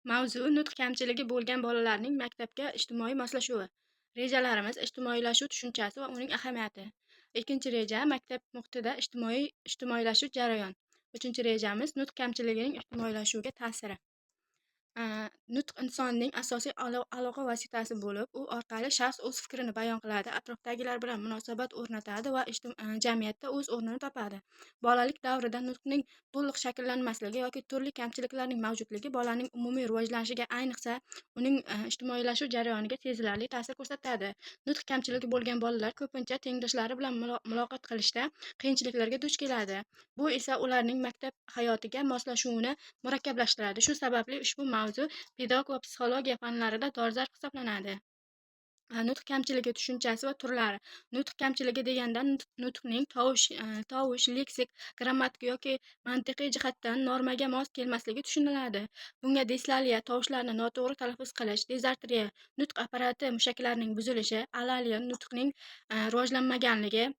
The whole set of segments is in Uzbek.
Mavzu: nutq kamchiligi bo'lgan bolalarning maktabga ijtimoiy moslashuvi. Rejalarimiz: ijtimoiylashuv tushunchasi va uning ahamiyati. Ikkinchi reja: maktab muhitida ijtimoiylashuv jarayon. Uchinchi rejamiz: nutq kamchiligining ijtimoiylashuvga ta'siri. Nutq insonning asosiy aloqa vositasi bo'lib, u orqali shaxs o'z fikrini bayon qiladi, atrofdagilar bilan munosabat o'rnatadi va jamiyatda o'z o'rnini topadi. Bolalik davrida nutqning to'liq shakllanmasligi yoki turli kamchiliklarning mavjudligi bolaning umumiy rivojlanishiga, ayniqsa, uning ijtimoiylashuv jarayoniga sezilarli ta'sir ko'rsatadi. Nutq kamchiligi bo'lgan bolalar ko'pincha tengdoshlari bilan muloqot qilishda qiyinchiliklarga duch keladi. Bu esa ularning maktab hayotiga moslashuvini murakkablashtiradi. Shu sababli ushbu mavzu pedagog va psixologiya fanlarida dolzarb hisoblanadi. Nutq kamchiligi tushunchasi va turlari. Nutq kamchiligi deganda nutqning tovush, leksik, grammatik yoki mantiqiy jihatdan normaga mos kelmasligi tushuniladi. Bunga dislaliya, tovushlarni noto'g'ri talaffuz qilish, dizartriya, nutq apparati mushaklarining buzilishi, alaliya, nutqning rivojlanmaganligi,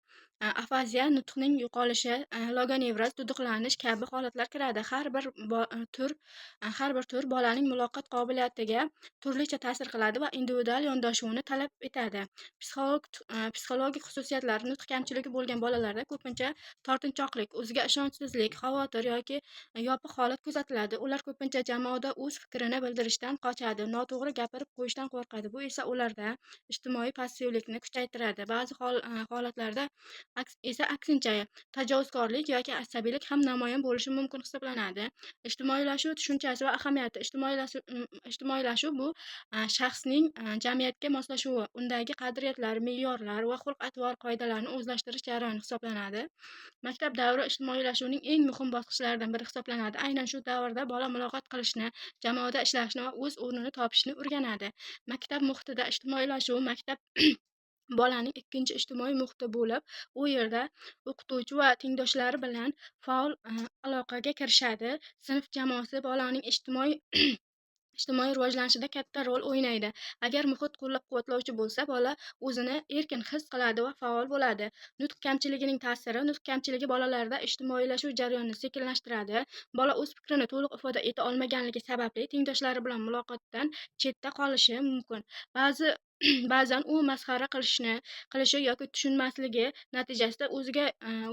afaziya, nutqning yo'qolishi, logonevroz, duduqlanish kabi holatlar kiradi. Har bir tur bolaning muloqot qobiliyatiga turlicha ta'sir qiladi va individual yondashuvni talab etadi. Psixologik xususiyatlar: nutq kamchiligi bo'lgan bolalarda ko'pincha tortinchoqlik, o'ziga ishonchsizlik, xavotir yoki yopiq holat kuzatiladi. Ular ko'pincha jamoada o'z fikrini bildirishdan qochadi, noto'g'ri gapirib qo'yishdan qo'rqadi. Bu esa ularda ijtimoiy passivlikni kuchaytiradi. Ba'zi holatlarda esa aksincha, tajovuzkorlik yoki asabiylik ham namoyon bo'lishi mumkin hisoblanadi. Ijtimoiylashuv tushunchasi va ahamiyati. Ijtimoiylashuv bu shaxsning jamiyatga moslashuvi, undagi qadriyatlar, me'yorlar va xulq-atvor qoidalarini o'zlashtirish jarayoni hisoblanadi. Maktab davri ijtimoiylashuvning eng muhim bosqichlaridan biri hisoblanadi. Aynan shu davrda bola muloqot qilishni, jamoada ishlashni va o'z o'rnini topishni o'rganadi. Maktab muhitida ijtimoiylashuv: maktab bolaning ikkinchi ijtimoiy muhiti bo'lib, u yerda o'qituvchi va tengdoshlari bilan faol aloqaga kirishadi. Sinf jamoasi bolaning ijtimoiy rivojlanishida katta rol o'ynaydi. Agar muhit qo'llab-quvvatlovchi bo'lsa, bola o'zini erkin his qiladi va faol bo'ladi. Nutq kamchiligining ta'siri: nutq kamchiligi bolalarda ijtimoiylashuv jarayonini sekinlashtiradi. Bola o'z fikrini to'liq ifoda eta olmaganligi sababli tengdoshlari bilan muloqotdan chetda qolishi mumkin. Ba'zan u masxara qilishi yoki tushunmasligi natijasida o'ziga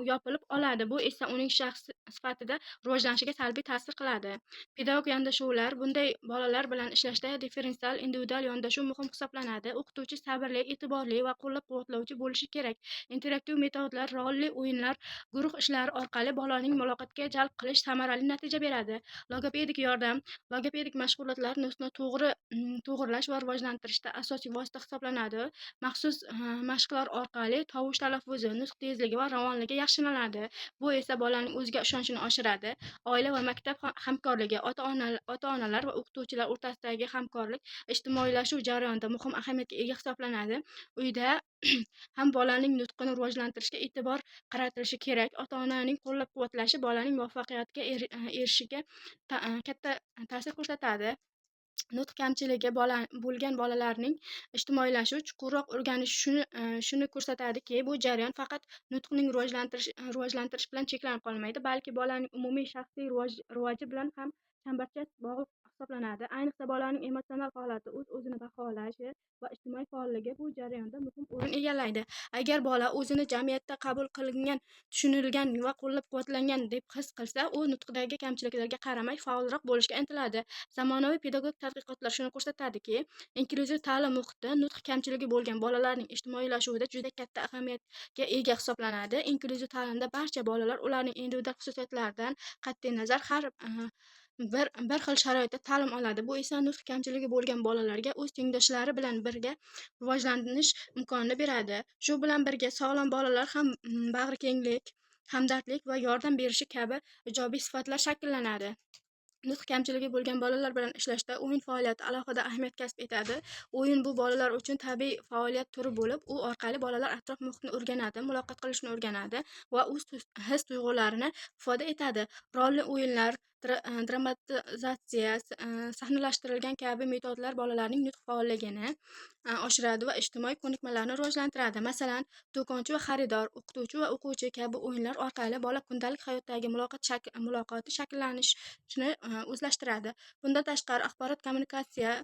yopilib oladi. Bu esa uning shaxs sifatida rivojlanishiga salbiy ta'sir qiladi. Pedagogik yondashuvlar: bunday bolalar bilan ishlashda differensial, individual yondashuv muhim hisoblanadi. O'qituvchi sabrli, e'tiborli va qo'llab-quvvatlovchi bo'lishi kerak. Interaktiv metodlar, rolli o'yinlar, guruh ishlari orqali bolaning muloqotga jalb qilish samarali natija beradi. Logopedik yordam: logopedik mashg'ulotlar nutqni to'g'irlash va rivojlantirishda asosiy vosita hisoblanadi. Maxsus mashqlar orqali tovush talaffuzi, nutq tezligi va ravonligi yaxshilanadi. Bu esa bolaning o'ziga ishonchini oshiradi. Oila va maktab hamkorligi: ota-onalar va o'qituvchilar o'rtasidagi hamkorlik ijtimoiylashuv jarayonida muhim ahamiyatga ega hisoblanadi. Uyda ham bolaning nutqini rivojlantirishga e'tibor qaratilishi kerak. Ota-onaning qo'llab-quvvatlashi bolaning muvaffaqiyatga erishishiga katta ta'sir ko'rsatadi. Nutq kamchiligi bo'lgan bolalarning ijtimoiylashuv chuqurroq o'rganishi shuni ko'rsatadiki, bu jarayon faqat nutqning rivojlantirish bilan cheklanib qolmaydi, balki bolaning umumiy shaxsiy rivoji bilan ham chambarchas bog'liq hisoblanadi. Ayniqsa, bolaning emotsional holati, o'z-o'zini baholashi va ijtimoiy faolligi bu jarayonda muhim o'rin egallaydi. Agar bola o'zini jamiyatda qabul qilingan, tushunilgan va qo'llab-quvvatlangan deb his qilsa, u nutqdagi kamchiliklarga qaramay faolroq bo'lishga intiladi. Zamonaviy pedagogik tadqiqotlar shuni ko'rsatadiki, inklyuziv ta'lim muhiti nutq kamchiligi bo'lgan bolalarning ijtimoiylashuvida juda katta ahamiyatga ega hisoblanadi. Inklyuziv ta'limda barcha bolalar ularning individual xususiyatlaridan qat'iy nazar har bir xil sharoitda ta'lim oladi. Bu esa nutq kamchiligi bo'lgan bolalarga o'z tengdoshlari bilan birga rivojlanish imkonini beradi. Shu bilan birga sog'lom bolalar ham bag'rikenglik, hamdardlik va yordam berishi kabi ijobiy sifatlar shakllanadi. Nutq kamchiligi bo'lgan bolalar bilan ishlashda o'yin faoliyati alohida ahamiyat kasb etadi. O'yin bu bolalar uchun tabiiy faoliyat turi bo'lib, u orqali bolalar atrof muhitni o'rganadi, muloqot qilishni o'rganadi va o'z his tuyg'ularini ifoda etadi. Rolli o'yinlar Dramatizatsiya, sahnalashtirilgan kabi metodlar bolalarning nutq faolligini oshiradi va ijtimoiy ko'nikmalarni rivojlantiradi. Masalan, do'konchi va xaridor, o'qituvchi va o'quvchi kabi o'yinlar orqali bola kundalik hayotdagi muloqoti shakllanishini o'zlashtiradi. Bundan tashqari, axborot kommunikatsiya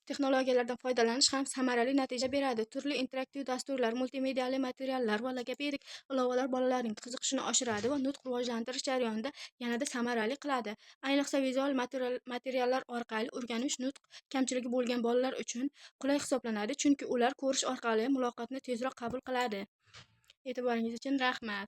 texnologiyalaridan foydalanish ham samarali natija beradi. Turli interaktiv dasturlar, multimediali materiallar va logopedik ilovalar bolalarning qiziqishini oshiradi va nutq rivojlantirish jarayonida yanada samarali qiladi. Ayniqsa, vizual materiallar orqali o'rganish nutq kamchiligi bo'lgan bolalar uchun qulay hisoblanadi, chunki ular ko'rish orqali muloqotni tezroq qabul qiladi. E'tiboringiz uchun rahmat.